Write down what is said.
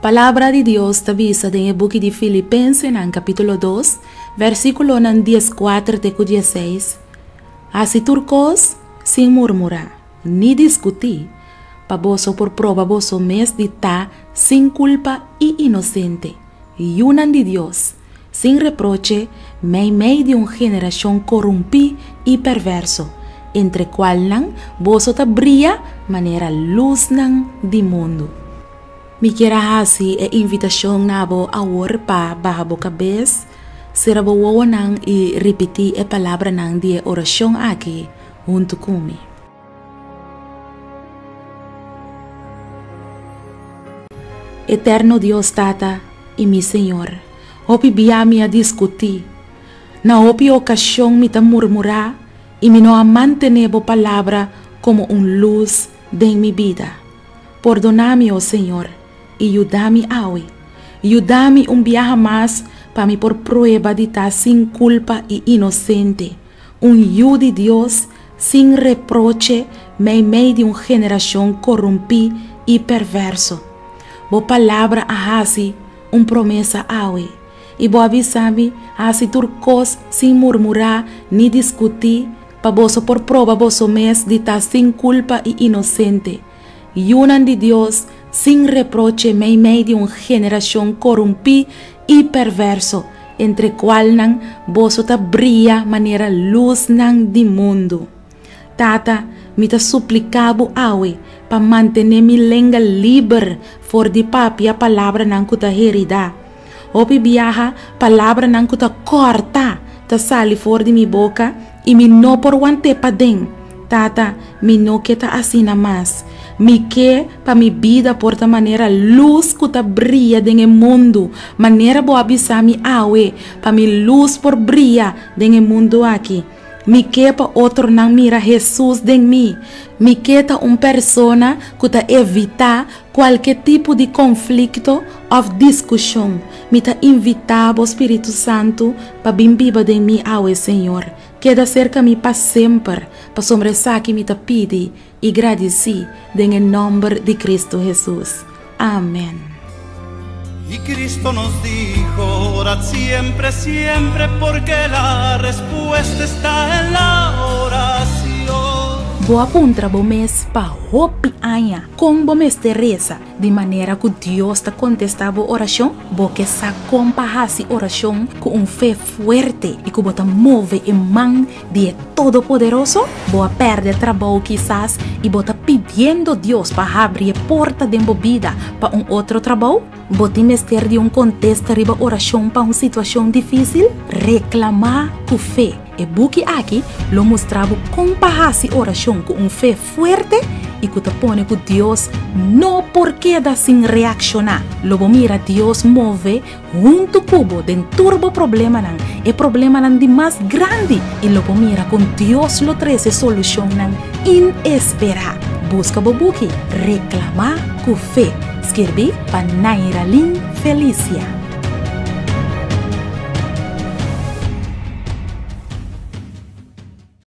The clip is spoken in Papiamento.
Palabra di Dios ta bisa den e buki di Filipensenan kapítulo 2, versíkulonan 14 te ku 16, Hasi tur kos sin murmurá, ni diskutí, pa boso por proba boso mes di ta sin kulpa i inosente, yunan di Dios, sin reproche meimei di un generashon korumpí i pèrvèrso, entre kualnan boso ta bria manera lusnan di mundu. Mi kier a hasi e invitashon na bo awor pa baha bo kabes, sera bo wowonan i ripití e palabranan di e orashon aki huntu ku mi. Eterno Dios Tata i mi Señor, hopi bia mi a diskutí. Na hopi okashon mi ta murmurá i mi no a mantené bo palabra komo un lus den mi bida. Pordoná mi, o Señor, i yuda mi awe. Yuda mi un biaha mas pa mi por prueba di ta sin kulpa i inosente, un yu di Dios sin reproche meimei di un generashon korumpí i pèrvèrso. Bo palabra a hasi un promesa awe, i bo a bisa mi hasi tur kos sin murmurá ni diskutí, pa boso por proba boso mes di ta sin kulpa i inosente, yunan di Dios sin reproche meimei di un generashon korumpí i pèrvèrso, entre kualnan boso ta bria manera lusnan di mundu. Tata, mi ta supliká bo awe pa mantené mi lenga liber for di papia palabranan ku ta heridá. Hopi biaha palabranan ku ta kòrta ta sali for di mi boka i mi no por want'é paden. Tata, mi no ke ta asina mas. Mi ke pa mi bida por ta manera lus ku ta bria den e mundu, manera bo a bisa mi awe, pa mi lus por bria den e mundu aki. Mi ke pa otronan mira Hesus den mi. Mi ke ta un persona ku ta evitá kualke tipo di konflikto òf diskushon. Mi ta invitá bo Spiritu Santu pa bin biba den mi awe, Señor. Keda serka mi pa semper, pasobra esaki mi ta pidi i gradisí den e nòmber di Kristu Hesus. Amèn. Y Cristo nos dijo, orad siempre, siempre, porque la respuesta está en la oración. Bo a puntra bo mes pa hopi aña kon bo mester resa di manera ku Dios ta kontestá bo orashon? Bo ke sa kon pa hasi orashon ku un fe fuerte i ku bo ta move e man di e Todopoderoso? Bo a pèrdè trabou kisas i bo ta pidiendo Dios pa habri e porta den bo bida pa un otro trabou? Bo tin mester di un kontesta riba orashon pa un situashon difísil? Reklamá ku fe! E buki aki lo mustra bo kon pa hasi orashon ku un fe fuerte i ku ta pone ku Dios no por keda sin reakshoná. Lo bo mira Dios move Huntu ku bo den tur bo problemanan, e problemanan di mas grandi, i lo bo mira kon Dios lo trese solushonnan inesperá. Buska bo buki Reklamá ku Fe, skirbí pa Nairalyn Felicia.